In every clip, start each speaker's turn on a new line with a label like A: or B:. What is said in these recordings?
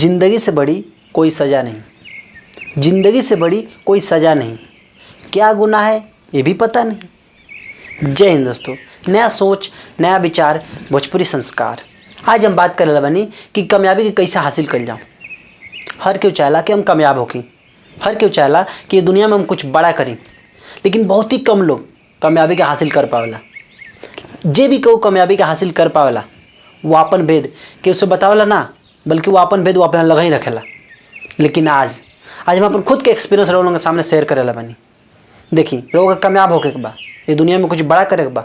A: जिंदगी से बड़ी कोई सज़ा नहीं, जिंदगी से बड़ी कोई सज़ा नहीं, क्या गुनाह है ये भी पता नहीं। जय हिंद दोस्तों। नया सोच, नया विचार, भोजपुरी संस्कार। आज हम बात करे बानी कि कामयाबी के कैसे हासिल कर जाऊँ। हर केहू चाहला कि हम कामयाब होके, हर केहू चाहला कि दुनिया में हम कुछ बड़ा करी, लेकिन बहुत ही कम लोग कामयाबी के हासिल कर पावेला। जे भी केहू कामयाबी के हासिल कर पावेला वो आपन भेद के उसे बतावेला ना, बल्कि वो आपन भेद वो अपना लगा ही रखेला। लेकिन आज आज हम अपन खुद के एक्सपीरियंस लोगों के सामने शेयर करेला बानी। देखी, लोगों के कामयाब होके के बा, ये दुनिया में कुछ बड़ा करे के बा,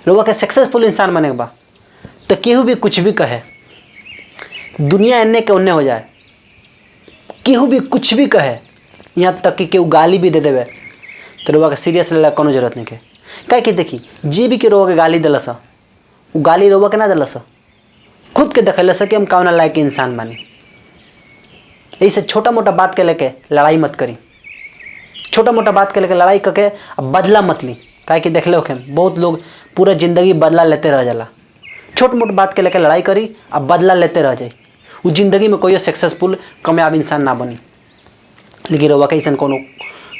A: लोगों के सक्सेसफुल इंसान बने के बा, तो केहू भी कुछ भी कहे, दुनिया एन्ने के ओन्ने हो जाए, केहू भी कुछ भी कहे, यहाँ तक कि केहू गाली भी दे देवे, तो रउआ के सीरियस लेला कोनो जरूरत नहीं के। काहे कि देखी, जे भी के रउआ के गाली दिलस, उ गाली रउआ के ना दिलस, खुद के देखलस कि हम कौना लायक इंसान बानी। ऐसे छोटा मोटा बात के लेके लड़ाई मत करी, छोटा मोटा बात के लेके लड़ाई करके अब बदला मत ली। काहे कि देखले होखे बहुत लोग पूरा ज़िंदगी बदला लेते रह जाला। छोट मोट बात के लेके लड़ाई करी अब बदला लेते रह जाई, उ जिंदगी में कोई सक्सेसफुल कामयाब इंसान ना बनी। लेकिन रउआ के अइसन कोनो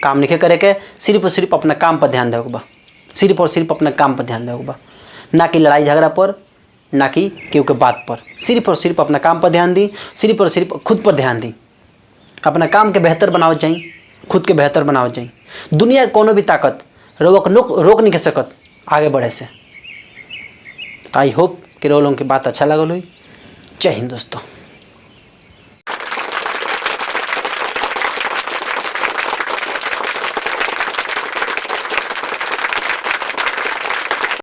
A: काम नहीं करे के, सिर्फ और सिर्फ अपना काम पर ध्यान देवे के बा, सिर्फ और सिर्फ अपना काम पर ध्यान देवे के बा, ना कि लड़ाई झगड़ा पर, ना कि केहू के बात पर। सिर्फ और सिर्फ अपना काम पर ध्यान दी, सिर्फ और सिर्फ खुद पर ध्यान दी, अपना काम के बेहतर बनावत जाई, खुद के बेहतर बनावत जाई। दुनिया के कोनो भी ताकत रउआ के रोक नहीं के सकत आगे बढ़े से। I hope कि रउआ लोगन के बात अच्छा लगल हुई। जय हिंद दोस्तों।